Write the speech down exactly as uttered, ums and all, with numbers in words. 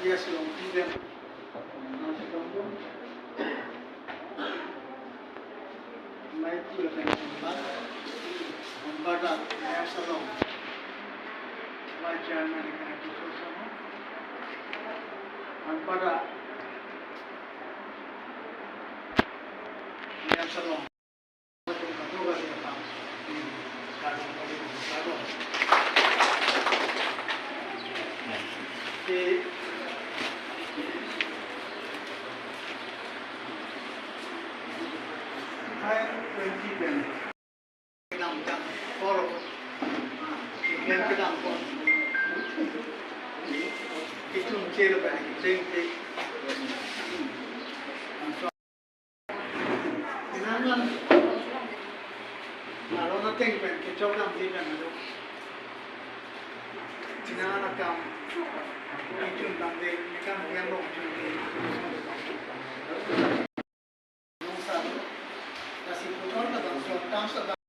Yes, long season. Mai tu akan tempat. Anparta Mayor Salom. Vice Chairman akan itu sama. Anparta Mayor Salom. Penang an aron ateng pen kechok damji pen ado. Penang an akam kechun damde, mekam biang long chun de. Nong sa, lasi puthot labangso, tam sa